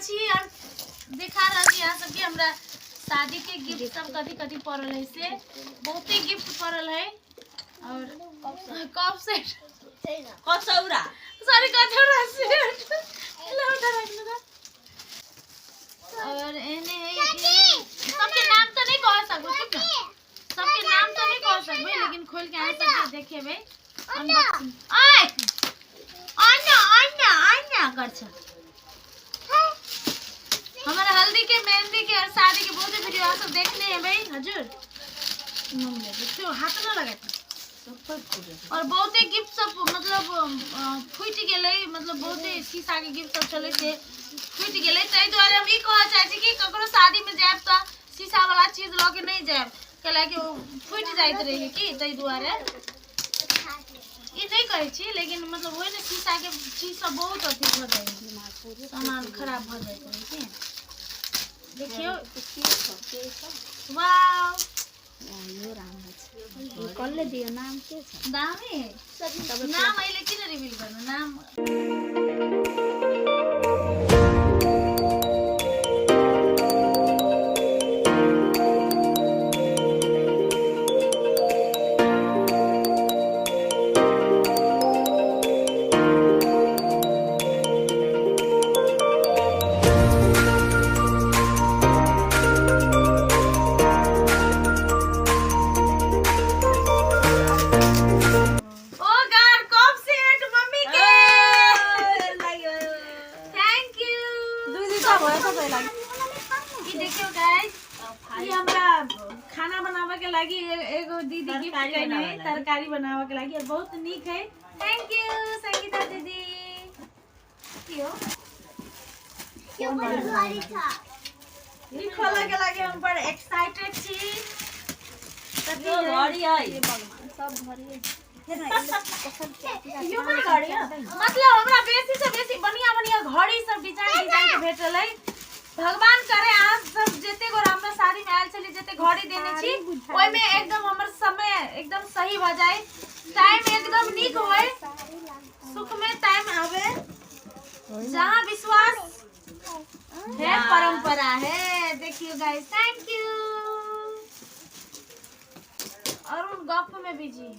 छी और देखा रहल छी अहाँ सबके हमरा शादी के गिफ्ट सब कथी कथी पड़ल है से। बहुते गिफ्ट पड़ल है और कप सेट, कसौरा, सॉरी कचौरा सेट। लो उधर रख लो। और एने है सबके नाम तो नहीं कह सकबो, चुप ना, सबके नाम तो नहीं कह सकबो, लेकिन खोल के अहाँ सबके देखेबै अनबॉक्सिंग। आय अन्ना अन्ना अन्ना गर्छ। हमर हल्दी के, मेहंदी के और शादी के बहुत वीडियो अहाँ सब देखने हेबै। हजुर मम्मी देखियो हाथ न लगाइत। और बहुते गिफ्ट सब मतलब फूटि गेलै, मतलब बहुते शीशा के गिफ्ट सब छलै से फूटि गेलै। ताहि दुआरे हम ई कहऽ चाहै छी कि ककरो शादीमे जायब तऽ शीशा वाला चीज लऽ के नहि जायब, कैलाकि ओ फूटि जाइत रहै कि, ताहि दुआरे ई नहि कहै छी। लेकिन मतलब ओहि ने शीशा के चीज सब बहुत अथी भऽ जाइ है, सामान खराब भऽ जाइत रहै कि। देखियौ, वाव, यो राम्रो छ। यो कसले दियो? नाम के छ? दामी है। नाम अहिले किन रिभिल गर्नु नाम? ओ गॉड, कप सेट मम्मी के, thank you. दुई दुईटा भयो सबैलाई। ई देखियो गाइस, ई हमरा खाना बनावे के लागि एगो दीदी गिफ्ट तरकारी कइने है, बनावे लागि। तरकारी बनावे के लागि और बहुत नीक है। Thank you Sangeeta दीदी। की हो ई खोले के लागि हम बड़ एक्साइटेड छी। कथी यो है? घडी है। सब घडी। यो पनि घडी हो। मतलब हमरा बेसी से बेसी बढ़िया बढ़िया घड़ी सब डिजाइन डिजाइन के भेटल है। भगवान करे अहाँ सब जते गोरा हमरा शादी में आयल छली, जते घड़ी देने छी, ओहिमे एकदम हमर समय एकदम सही भऽ जाय, टाइम एकदम नीक होय, सुख में टाइम आवे। जहाँ विश्वास है परंपरा है। देखियो गाइस, thank you. और उन गप में बिजी है।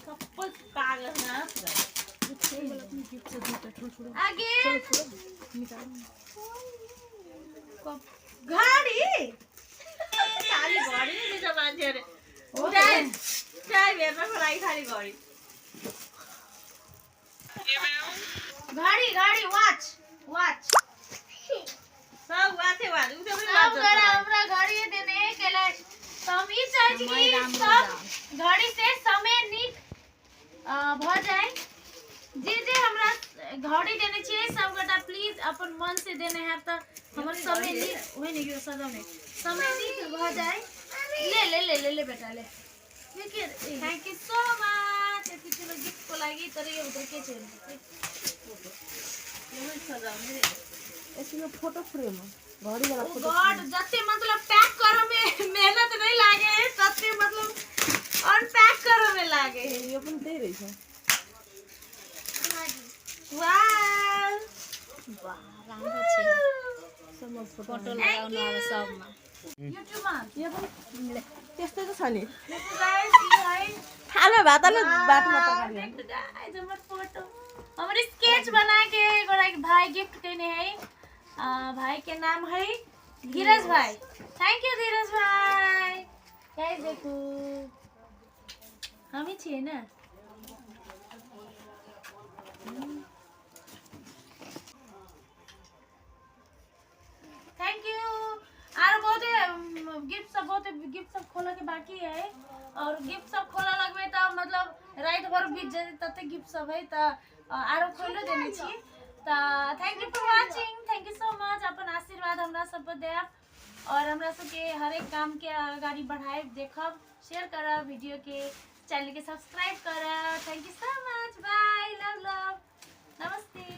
सबै कागज ना। आगे घड़ी खाली घडी नै दिन्छ मान्छेहरूले। हो। टाइम टाइम हेर्नको लागि खालि घडी। घड़ी घड़ी, वॉच वॉच। सब वाचे वाच उ त पनि सब वाच। गोरा हमरा घड़ी देने के लिए, तऽ हम ई चाहै छी समय कि राम्रो सब घड़ी से समय नीक भऽ जाय। जे जे हमरा घड़ी देने छियै सब गोटा प्लीज अपन मन से देने हैब तऽ हमर समय नीक होइ ने। यो सदमे समय नीक भऽ जाय। ले ले ले ले ले बेटा ले। Thank you so much यति ठुलो गिफ्टको लागि। तर यो भित्र के छ? यसो फोटो फ्रेम हो, घडी वाला। ओ गॉड, जते मतलब पैक करऽ में मेहनत नहीं लागे है तते मतलब अनपैक करऽ में लागे है। यो पनि त्यही रहेछ। वाव। वाह, राम्रो छ। फोटो लगाउनु अब सबमा। युट्युबमा। यो पनि त्यस्तै त छ नि। देखो गाइस, ई है। थालमा भात हाल्नु, बाटोमा तरकारी हाल्नु। देखो गाइस, हमर फोटो, हमर स्केच बना के एगोरा के भाई गिफ्ट कइने है। भाई के नाम है धीरज भाई। Thank you धीरज भाई। गाइस देखो, हम ही छियै ना। Thank you. आर बहुते गिफ्ट सब, बहुते गिफ्ट सब खोले के बाकी है और गिफ्ट सब खोलऽ लगबै तऽ मतलब राति भर बीत जेतै, तते गिफ्ट सब है। तऽ आरो खोलो देने छी। तऽ thank you for watching, thank you so much. अपन आशीर्वाद हमरा सब पर देब और हमरा सबके हरेक काम के अगाडि बढ़ाएब, देखब, शेयर करब वीडियो के, चैनल के सब्सक्राइब करब। Thank you so much, bye, love love, Namaste.